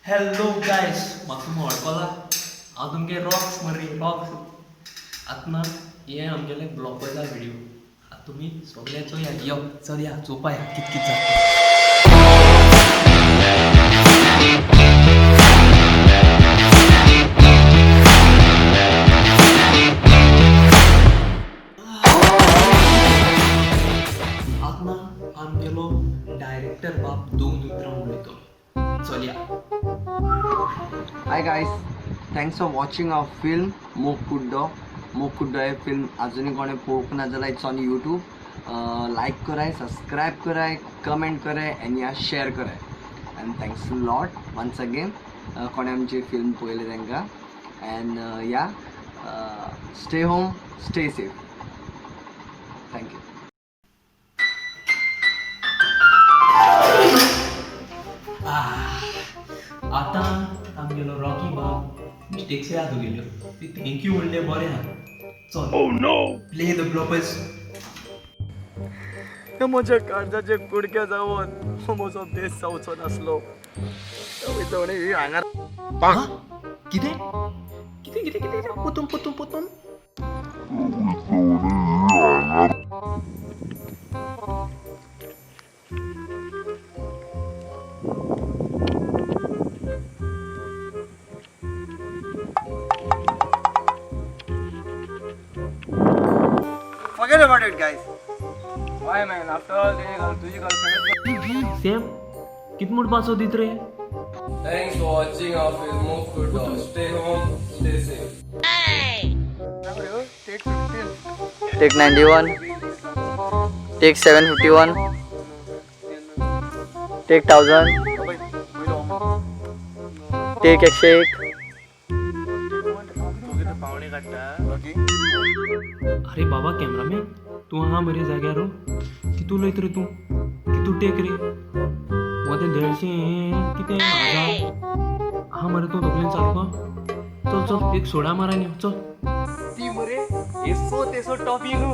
Hello guys, म्हाका तुमी वळखला? हांव तुमगे रॉक्स मरे, रॉक्स. आतां ना हे आमगेले ब्लॉगर्सा व्हिडिओ. आतां तुमी सगळे चोया, यो चलया चोवपाया कित कित जाता. आतां आमगेलो डायरेक्टर बाब दोन उतरां उलयतलो, चलया. Hi guys, thanks for watching our film Mog Kuddo. Mog Kuddo hey film अजूनही कोणें पळोवंक ना जाल्यार it's on YouTube. लायक कराय, सबस्क्रायब कराय, कमेंट कराय आनी या शेअर कराय. And thanks lot once again कोणें आमची फिल्म पळयली तांकां. And yeah, stay home, stay safe. Thank you. आतां आमगेलो रॉकी बाब मिस्टेक्स याद गेल्यो ती thank you म्हणलें, बरें आहा. चल, प्ले the bloopers. म्हज्या काळजाचे कुडके जावन हो म्हजो बेस जावचो नासलो. हांगा कितें कितें कितें कितें? पोतून पोतून पोतून. Forget about it, guys. Why man? After all, तुझी गर्लफ्रेंड. सेम कित म्हणपाचो दीत रे? Thanks for watching our film Mog Kuddo. Stay home, stay safe. Take 91, take 751, take 1000, take 101. अरे बाबा कॅमेरामॅन, तूं आहा मरे जाग्यार? कितू उलयत रे तूं? कितू टेक रे? मोदें देडशें कितें हजार आहा मरे तूं तकलेन सारको? चल चल, एक सोडा मारा न्ही, चल. ती मरे एसो तेसो टॉपी न्हू.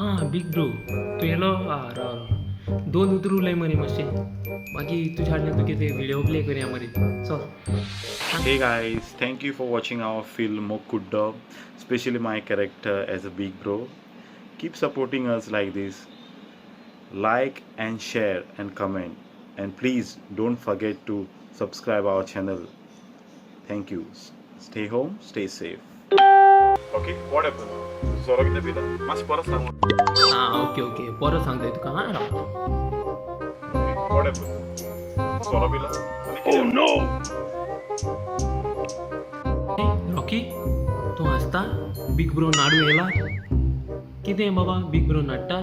आं बीग ब्रो, तूं येयलो? आं, राव राव, दोन उतरां उलय मरे मातशें, मागीर तुज्या हाडल्यान तुगे ते व्हिडियो प्ले करया मरे, चल. Hey guys, thank you for watching our film Mog Kuddo, especially my character as a big bro. Keep supporting us like this. Like and share and comment. And please don't forget to subscribe our channel. Thank you. Stay home, stay safe. Okay, what happened? सोरो कितें पिता? मातशें परत सांग. आं, okay okay, परत सांगता तुका. हां, राव. What happened? सोरो पिला? Oh no! Rocky, तूं हांसता? बीग ब्रो नाडू येयला कितें बाबा? बीग ब्रो नाडटा.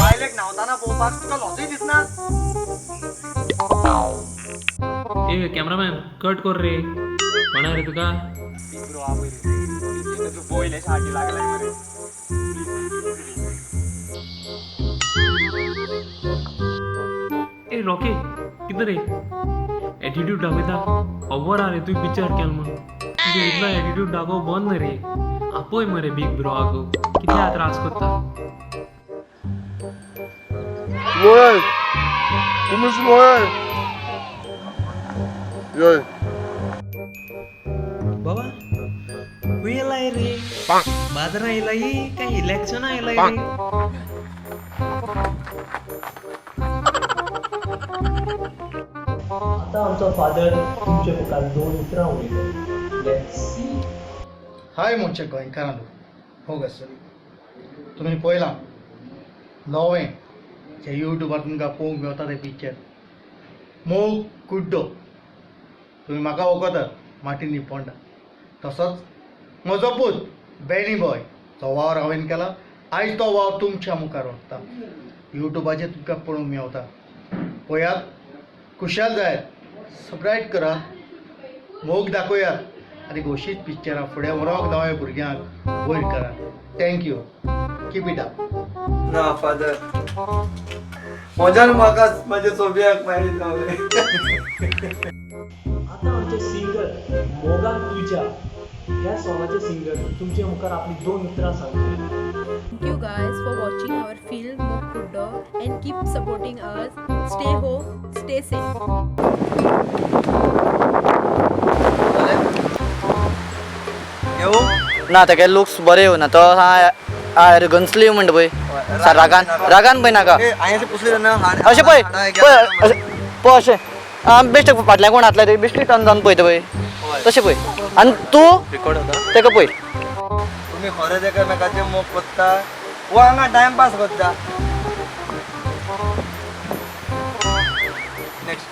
बायलेक न्हांवतना पळोवपाक तुका लॉजूय दिसना? ए कॅमेरामॅन, कट कर रे. कोणा रे तुका? ब्रो, हा पळय रे, तूं पयले हाटी लागलाय मरे. ए रॉकी, कितें रे एटिट्यूड दाखयता? खबर आहा रे तुवें पिक्चर केलें म्हूण. तुजें इतलो एटिट्यूड दाखोवप बंद न्ही रे. आपय मरे बीग ब्रो, कित्याक त्रास करता? 뭐야? 고무신 뭐야? 야. बाबा, खंय येयलाय रे? बाजारां येयलाय काय इलेक्शनां येयलाय रे? आतां आमचो फादर तुमचे मुखार दोन उतरां उलयतलो. Let's see. हाय मोठे गोंयकारांनो, हो आसतली तुमी पळयलां नवें जे युट्यूबार तुमकां पळोवंक मेवता तें पिक्चर मोग कुड्डो. तुमी म्हाका वळखतात, मार्टीन निपोंडा. तसोच म्हजो पूत बॅनी बॉय जो वावर हांवें केला, आयज तो वावर तुमच्या मुखार व्हरता. युट्यूबाचेर तुमकां पळोवंक मेवता. पळयात, खुशाल जायात, सबस्क्रायब करात, मोग दाखयात आनी गोशीच पिक्चरां फुडें व्हरोंक नव्या भुरग्यांक वयर करात. Thank you, keep it up. ना फादर, म्हज्यान म्हाका म्हज्या सोबियाक मारीत रावले. आतां आमचे सिंगर मोगान तुज्या ह्या सॉंगाचे सिंगर तुमच्या मुखार आपली दोन उतरां सांगतले. Thank you guys for watching our film Mog Kuddo and keep supporting us. Stay home, stay safe. येऊ ना तेगे लुक्स बरे येवना तो एरोगन्सली म्हणटा पळय रागान रागान पळय नाका हांवें अशें पुसलें तेन्ना अशें पळय पळय अशें पळय अशें आं बेश्टे फाटल्यान कोण घातला ते बेश्टे टर्न जावन पळयता पळय तशें पळय आनी तूं रिकॉर्ड होता. तेका पळय. तुमी खरेंच एकामेकाचे मोग करता वो हांगा टायमपास करता. नेक्स्ट.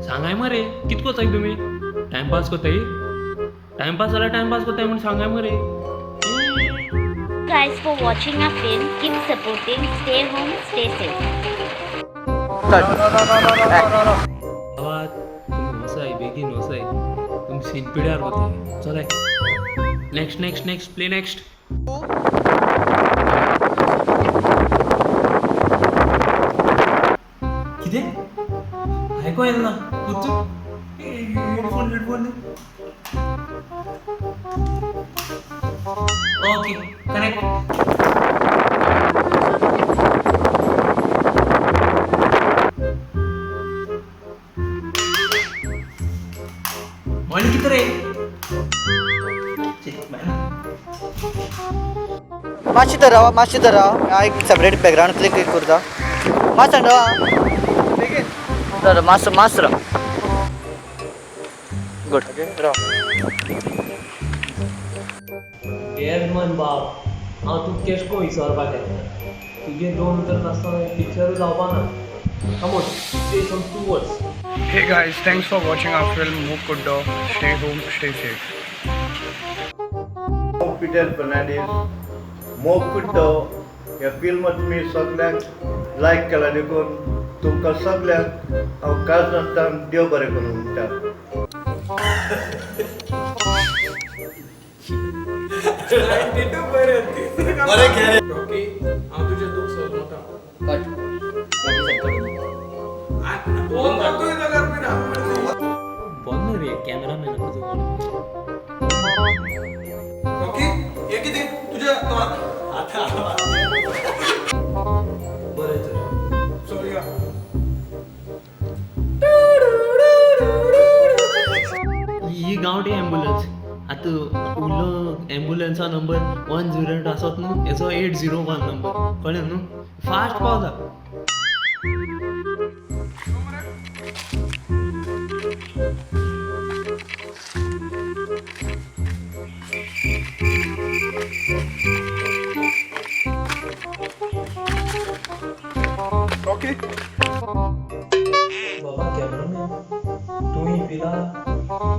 सांगाय मरे कित कोताय तुमी? टायमपास कोताय? टायमपास जाल्यार टायमपास कोताय म्हूण सांगाय मरे. Guys for watching our film. Keep supporting. Stay home, stay safe. बाबा तुमी वसाय बेगीन वसाय, तुमी सीन पिड्यार कोताय. चलाय next next next play next. कितें आयको येयलें ना? परतून headphone headphone. Okay connect. म्हणलें कितें रे? छे, बाय. मातशें तर राव, मातशें तर राव, हांव एक सेपरेट बॅकग्रावंड क्लिक करता. मातशें राव तर मातसो मातसो राव. गुड राव. एअरमन बाब, हांव तुका केश को विसरपाक येता? तुजें दोन उतर नासतना पिक्चरूय जावपा ना. Come on, say some two words. Hey guys, thanks for watching our film Mog Kuddo. Stay home, stay safe. हांव पिटर फर्नांडीस. मोग कुड्डो हे फिल्म तुमी सगल्यांक लायक केला देखून तुमकां सगल्यांक हांव काळजांतल्यान देव बरें करूं म्हणटा. रॉकी, हांव तुजें दूख समजता. कट. फोन दाखय जाल्यार बीन. बंद रे कॅमेरामॅन तुजो. रॉकी, हें कितें तुज्या तोंडात? बरें तर. सॉरी. ही गांवठी ॲम्ब्युलन्स. आतां उरलो ॲम्ब्युलन्सा नंबर 108 आसत न्हू, हेचो 801 नंबर, कळ्ळें न्हू? फास्ट पावता. रॉकी. बाबा कॅमेरामॅन, तुमी पिला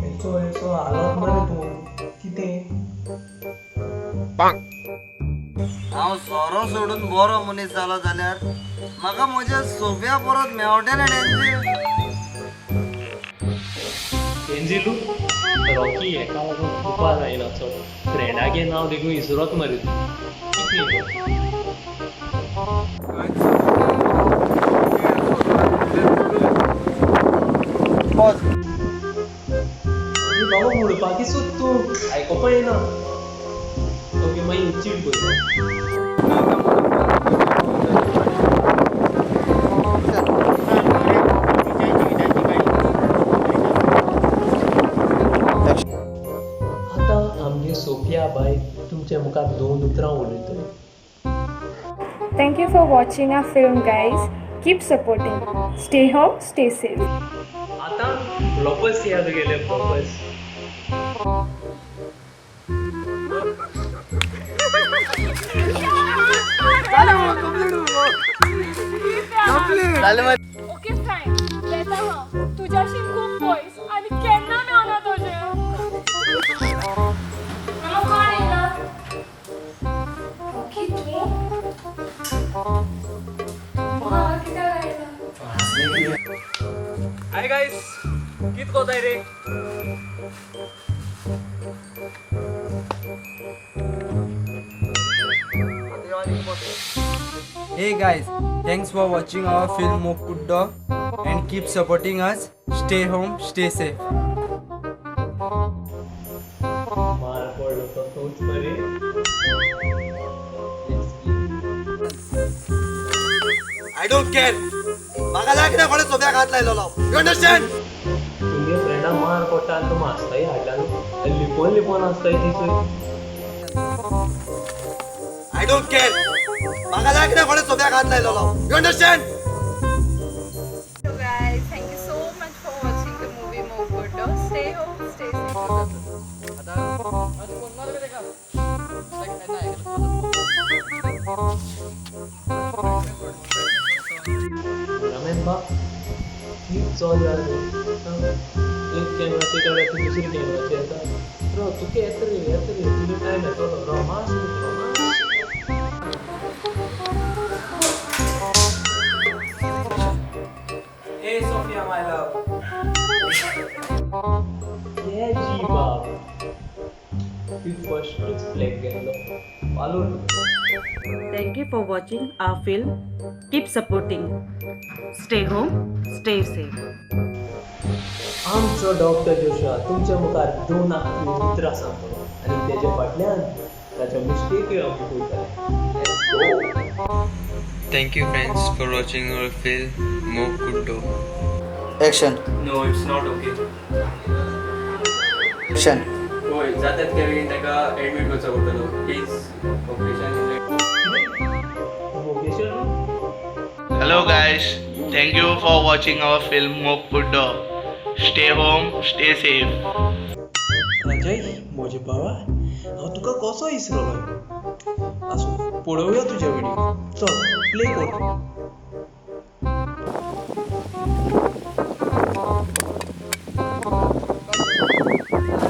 हेचो हेचो हालत मरे तूं कितें? हांव सोरो सोडून बरो मनीस जालो जाल्यार म्हाका म्हज्या सोफिया परत मेवटेलें. एन्झिलू, रॉकी हेका लागून कुपार आयला चड फ्रेंडागे नांव देखून इसरोत मरे तूं कितें? पॉज. आनी बाबा म्हणपाकी सोद तूं आयकोपा येना. ओके, मागीर चीट पळय. आतां आमगे सोफिया बाय तुमच्या मुखार दोन उतरां उलयतली. Thank you for watching our film, guys. Keep supporting. Stay home, stay safe. आतां ब्लॉपर्स याद गेले, ब्लॉपर्स. जालें मरे. ओके फायन, वेता हांव तुज्याशी खूब पयस आनी केन्ना मेवना तुजें. मामा, कोण येयला? ओके, तूं हांगा कित्याक आयला? हाय गायस, कित कोताय रे? Hey guys, thanks for watching our film Mog Kuddo and keep supporting us. Stay home, stay safe. पडलो तो तोच मरे. I don't care. म्हाका लागना कोणे सोफ्याक हात लायलेलो. You understand? तुमगे फ्रेंडा मार पडटा आनी तूं आसताय हाडला न्हू, लिपोवन लिपोवन आसताय ती. I don't care. म्हाका लागना कोणे सोफ्याक हात लायलेलो. You understand? So guys, thank you so much for watching the movie Mog Kuddo. Stay home, stay safe. Ramen बाब चल यार, एक कॅमेराचे काडटा ती दुसरी कॅमेराचे येता. रो तुका येता रे, येता रे, तुजो टायम येतलो. रोमास romance. Hey Sophia, my love. ये जी बाब ती फर्स्टूच फ्लॅग गेलो पालो. Thank you for watching our film. Keep supporting. Stay home, stay safe. आमचो डॉक्टर जोशुआ तुमच्या मुखार दोन आखरी उतरां सांगतलो आनी तेज्या फाटल्यान ताच्यो मिस्टेक्यो आमी पळयतले. Let's go. Thank you friends for watching our film Mog Kuddo. Action. No, it's not okay. Action. होय जातात त्या वेळी ताका एडमीट करचो पडटलो. Please operation. Hello guys, thank you for watching our film Mog Kuddo. Stay home, stay safe. Rajay म्हजे बाबा, हांव तुका कसो इसरलो. आसूं, पळोवया तुज्या व्हिडिओ. चल प्ले कर.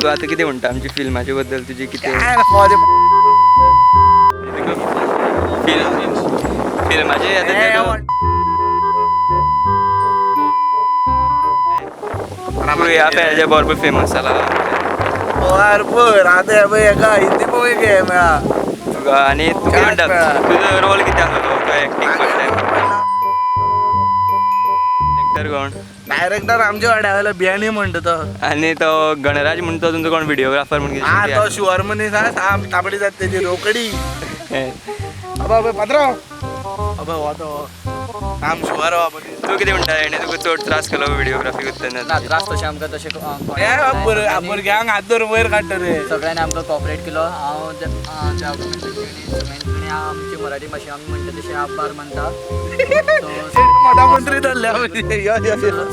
तूं आतां कितें म्हणटा आमच्या फिल्माचे बद्दल? तुजी कितें फिल्माचे आतां ह्या पेजाचेर भरपूर फेमस जाला. भरपूर आतां हे पळय हेका हिंदी पळय घे मेळा तुका. आनी तूं कितें म्हणटा, तुजो रोल कितें आसलो तो एक्टींग करता? डायरेक्टर कोण? डायरेक्टर आमच्या वाड्या वयलो बियाणी म्हणटा तो. आनी तो गणराज म्हणटा तो तुमचो कोण व्हिडियोग्राफर म्हण? आं, तो शुअर मनीस आहा, साम ताबडी जाता तेजी रोकडी. अबे पात्रांव, अबे हो तो साम शुअर हो मनीस. तूं कितें म्हणटा, हेणें तुका चड त्रास केलो व्हिडियोग्राफी करतना? ना, त्रास तशें आमकां तशें भुरग्यांक हात धरून वयर काडटा रे. सगळ्यांनी आमकां कॉपरेट केलो. हांव सगळ्यांनी आमची मराठी भाशा आमी म्हणटा तशें आभार मानता.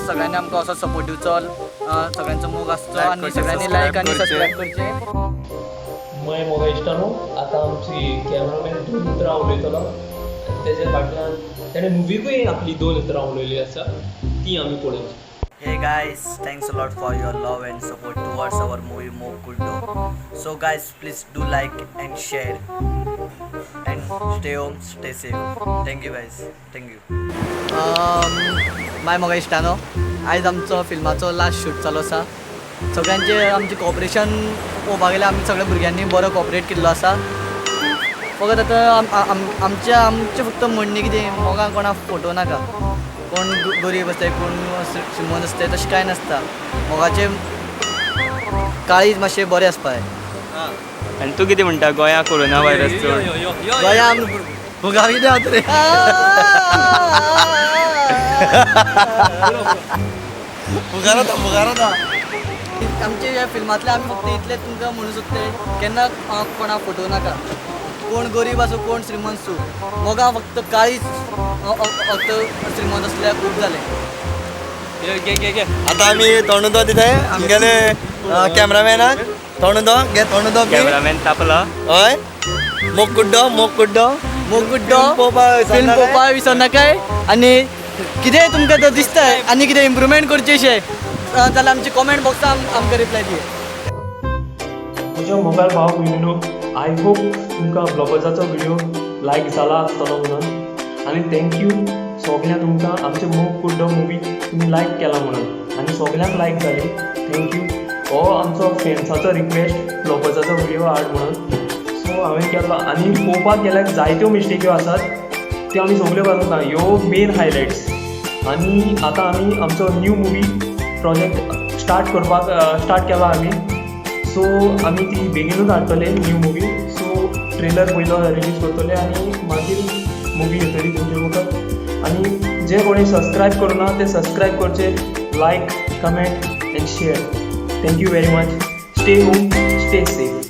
सगळ्यांनी आमकां असो सपोर्ट दिवचो, सगळ्यांचो मोग आसचो आनी सगळ्यांनी लायक आनी सबस्क्रायब करचें. माय मोगा इश्टानो, आतां आमची कॅमेरामॅन दोन उतरां उलयतलो आनी तेज्या फाटल्यान तेणें मुवीकूय आपली दोन उतरां उलयली आसा, ती आमी पळोवची. Hey guys, thanks a lot for your love and support towards our movie Mog Kuddo. So guys, please do like and share and stay home, stay safe. Thank you guys. Thank you. My मोगा इश्टानो, आयज आमचो फिल्माचो last shoot चालू आसा. सगळ्यांचे आमचें corporation पळोवपाक गेल्यार आमी सगळ्या भुरग्यांनी बरो कॉपरेट केल्लो आसा. फकत आतां आमचें आमचें फक्त म्हणणें कितें, मोगान कोणाक फोटो नाका. कोण गरीब आसता, कोण श्रीमंत आसता, तशें कांय नासता. मोगाचें काळीज मातशें बरें आसपा जाय. आनी तूं कितें म्हणटा गोंया कोरोना व्हायरस चड? गोंया फुगार कितें जाता रे? फुगार जाता, फुगार जाता. आमच्या ह्या फिल्मांतले आमी फक्त इतलें तुमकां म्हणूं सोदता, केन्ना कोणाक फोटो नाका. कोण गरीब आसूं कोण श्रीमंत आसूं, मोगा फक्त काळीज फक्त श्रीमंत आसल्यार खूब जालें. आतां आमी तोंड दिताय आमगेले कॅमेरामॅनाक. तोंड घे, तोंड. कॅमेरामॅन तापला. हय, मोग कुड्डो, मोग कुड्डो, मोग कुड्डो फिल्म पळोवपाक विसरनाकाय. आनी कितेंय तुमकां जर दिसता आनी कितें इम्प्रुवमेंट करचें जाल्यार आमचे कॉमेंट बॉक्सान आमकां रिप्लाय दिया. म्हज्या मोगाळ भाव भयणीनो, I hope तुमकां ब्लॉगर्साचो व्हिडियो लायक जाला आसतलो म्हणून. आनी thank you सगळ्यांक तुमकां आमचे मोग कुड्डो मुवी तुमी लायक केला म्हणून. आनी सगळ्यांक लायक जाली, thank you. हो आमचो फ्रेंड्साचो रिक्वेस्ट ब्लॉगर्साचो व्हिडियो हाड म्हणून, सो हांवें केलो. आनी पळोवपाक गेल्यार जायत्यो मिस्टेक्यो आसात त्यो आमी सगळ्यो घालूंक ना, ह्यो मेन हायलायट्स. आनी आतां आमी आमचो न्यू मुवी प्रोजेक्ट स्टार्ट करपाक स्टार्ट केला आमी. सो आमी ती बेगीनूच हाडटले न्यू मुवी. सो ट्रेलर पयलो रिलीज करतले आनी मागीर मुवी येतली तुमचे मुखार. आनी जे कोणी सबस्क्रायब करूना ते सबस्क्रायब करचे, like, comment and share. Thank you very much. Stay home, stay safe.